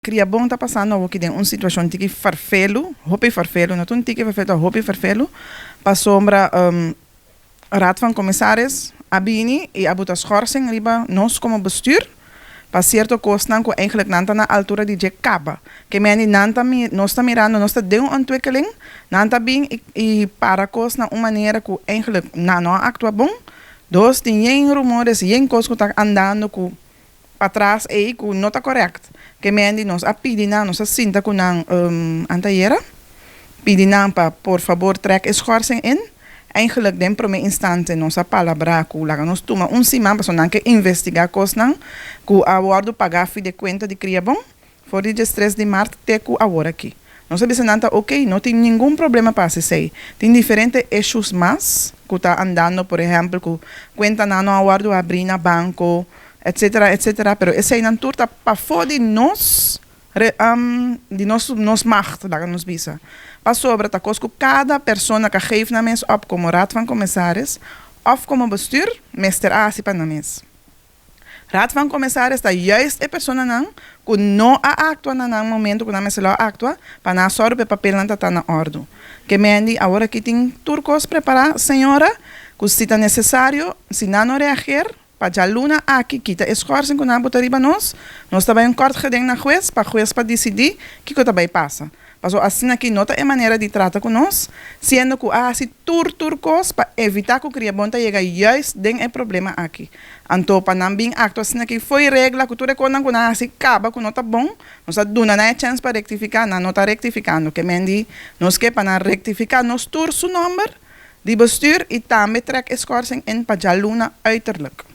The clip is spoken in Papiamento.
Kriabon ta pasando awoki den un situashon tiki farfelu, hopi farfelu, no ta un tiki farfelu, ta hopi farfelu, pasobra Raad van Commissaris a bini i a buta schorsing riba nos komo bestuur pa sierto kosnan ku eigenlijk nan ta na altura di dje kaba. Ke meni nan ta nos ta mirando nos ta den un ontwikkeling, nan ta bin i para kos na un manera ku eigenlijk nan no a aktua bon. Dos, tin yen rumores, yen kos ku ta andando ku patras ei ku no ta korèkt. Ke men di nos a pidi nan, nos a sinta ku nan antayera, pidi nan pa por fabor trèk e schorsing in. Eigenlijk den promé instante nos a palabrá ku laga nos tuma un siman pasobra nan ke investigá kosnan ku a wòrdu pagá fi de kuenta di Kriabon for di diestres di mart te ku awor aki. Nos a bisa nan ta ok, no tin ningun problema pa hasi esei. Tin diferente issues mas ku ta andando, por ehèmpel ku kuentanan no a wòrdu abrí na banko, etcetera, etcetera, pero eseinan tur ta pafó di nos di nos nos macht, laga nos bisa. Pasobra ta kos ku kada persona ka geef nan mes òp komo Raad van Commissaris òf komo bestuur mester a hasi pa nan mes. Raad van Commissaris ta juist e personanan ku no a aktua na nan momento ku nan mester lo a aktua pa nan a sòru pa e papelnan ta ta na òrdu. Ke mendi awor aki tin tur kos prepará, señora, ku si ta nesesario, si nan no reageer, pa djaluna aki kita e schorsing ku nan a buta riba nos, nos ta bai un kort geding na hues pa hues pa disidí kiko ta bai pasa. Pasobra asina aki no ta e manera di trata ku nos, siendo ku a hasi tur tur kos pa evitá ku Kriabon ta yega juist den e problema aki. Anto pa nan bin aktua asina aki fo'i regla ku tur e kosnan ku nan a hasi kaba ku no ta bon, nos a duna nan e chèns pa rektifiká, nan no ta rektifikando. Ke men di nos ke pa nan rektifiká nos tur su nòmber di bestuur i tambe trèk e skòrsing in pa djaluna uiterlijk.